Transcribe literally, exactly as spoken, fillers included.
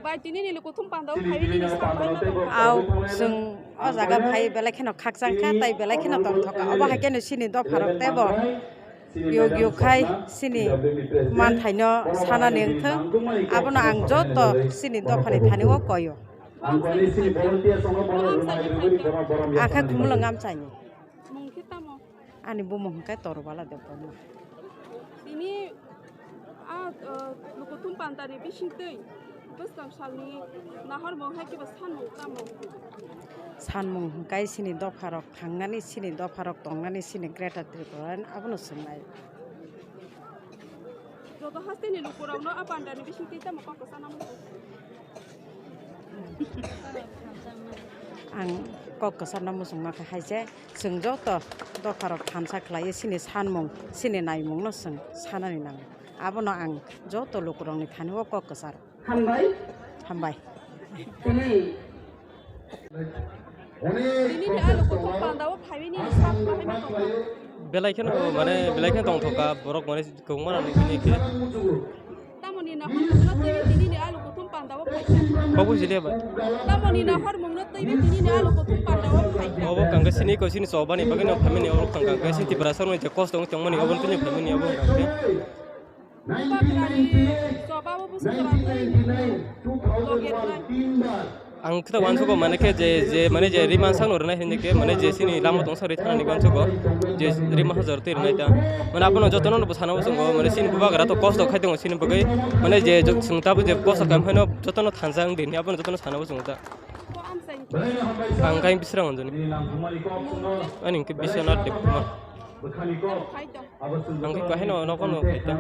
Bai tini ni kuthum panda o phai nini sal bai ma tong. Au, chwng o jaga phai belai kheno khakchang kha, tai belai kheno tongthok kha. Obo hai kheno chini dopha rok teibo yug yug khai chini manthai no sana ni wngthwng. Abono ang joto chini dopha ni thani o koi o. Akhe khumulwng amchaini. Mung khe tamo? Ani bumung hwnkhe Torobala Debbarma. Tini a, uh, lukuthum pandani bisingtwi bwskang salni nahormung hai khe bo sanmung tamo? Sanmung hwnkhe chini dopharok thangnani, chini dopharok tongnani, chini Greater Tripura abono swngnai. Joto hasteni lukurokno a pandani bisingtwi tamo kok kwchana muchung? Ang kok kwchana muchungma khe hai se, chwng joto dopharok thansa khlaiwi chini sanmung, chini naimungno chwng sanani nango. Abono ang joto lukurokni thani o kok kwcharo. Hambai. Hambai. Tini. Tini ni alu kuthum panda o phaiwi nini sak bahai ma tongkha. Belai kheno mane belai kheno tongthok kha borok mane kwbangma rok nini khe. Tamoni nahormungno twiwi tini ni alu kuthum panda o phaikha. Kok buji le ba? Tamoni nahormungno twiwi tini ni alu kuthum panda o phaikha. Obo kangkhe sini ko sini chobani bagwi no phaimani obo kangkhe sini Tiprasa rok je kosto wng tongmani obo tini phaimani obo kangkhe. Bubagrani chobabo bwswk kwrwngwi logi rwnai. Ang khe uansukgo mane khe je, je mane je rima sakno rwnai hinwi khe mane je chini lama tong sakni thanani uansukgo je rima hajar twi rwnai ta. Mane abono jotono bo sana muchungo mane chini bubagra to kosto khai tongo chini bagwi mane je chwng tabuk je kosto khaimano jotono thansa wng di hinwi abono jotono sana muchungo ta. Ang khe bisrang hwnjani. Ani hwnkhe Biswanath Debbarma. Ang khe kahino nogo no phaikha.